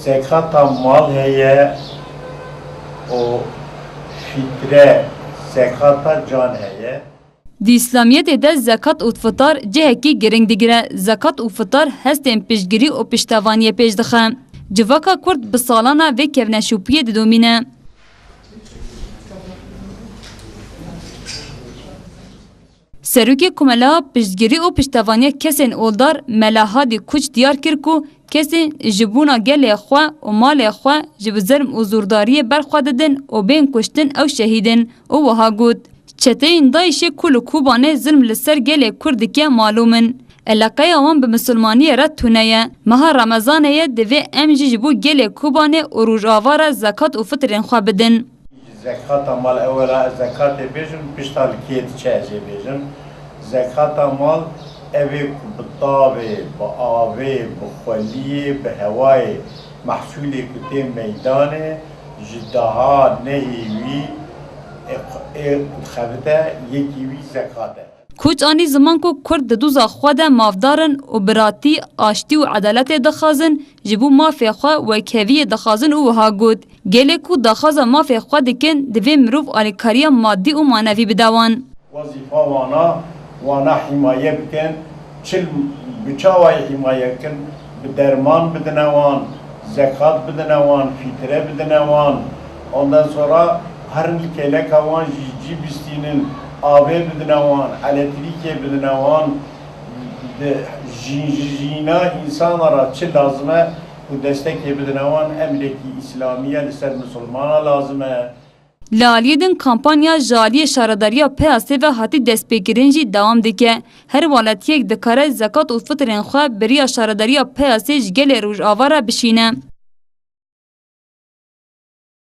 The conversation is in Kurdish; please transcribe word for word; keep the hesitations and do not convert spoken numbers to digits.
Zekata mal heye û fître, zekata can heye. Di Îslamiyetê de zekat û fitar cihekî giring digire. Zekat û fitar hestên piştgirî û piştevaniyê pêş dixe. Civaka Kurd bi salan e vê kevneşopiyê didomîne. Serokê Komela Piştgirî û Piştevaniya Kesên Oldar Mela Hadî Kuç diyar kir ku kesên ji bona gelê xwe û malê xwe ji bi zilm û zordariyê berxwe didin û bên kuştin ew şehîd in û wiha got, Çeteyên DAIŞê ku li Kobanê zilm li ser gelê Kurd dike malûm in. Eleqeya wan bi misilmaniyê re tune ye. Meha Remezanê ye, divê em jî ji bo gelê Kobanê û Rojava re zekat û fitrên xwe bidin. Zekata mal, ewela ez zekatê bêjim, pişta li kê diçe ez ê bêjim. Zekata mal ev ê ku bi tavê, bi avê, bi xweliyê, bi hewayê mehsûlê ku tê meydanê ji daha nehêwî ê, ê dixebite, yekî wî zekat e. Koç anî ziman ku Kurd di doza xwe de mafdar in û biratî, aştî û edaletê dixwazin, ji bo mafê xwe wekheviyê dixwazin û wiha got, Gelê ku daxwaza mafê xwe dikin, divê mirov alîkariya madî û manevî bide wan. Wezîfa wana, wana hîmaye bikin, çil bi çawayê hîmaye bikin, bi derman bidine wan, zekat bidine wan, fître bidine wan. Ondan sonra her kêleka wan jî cî bistînin, avê bidine wan, elektrîkê bidine wan. Di jîn, ji jîna însana re çi lazim e ku destekê bidine wan, emrekî îslamî ye, li ser misilmana lazim e. Li aliyê din kampanya ji aliyê Şaredariya Peyasê ve hatî destpêkirin jî dewam dike. Her welatiyek dikare zekat û fitrên xwe bi riya Şaredariya Peyasê ji gelê Rojava re bişîne.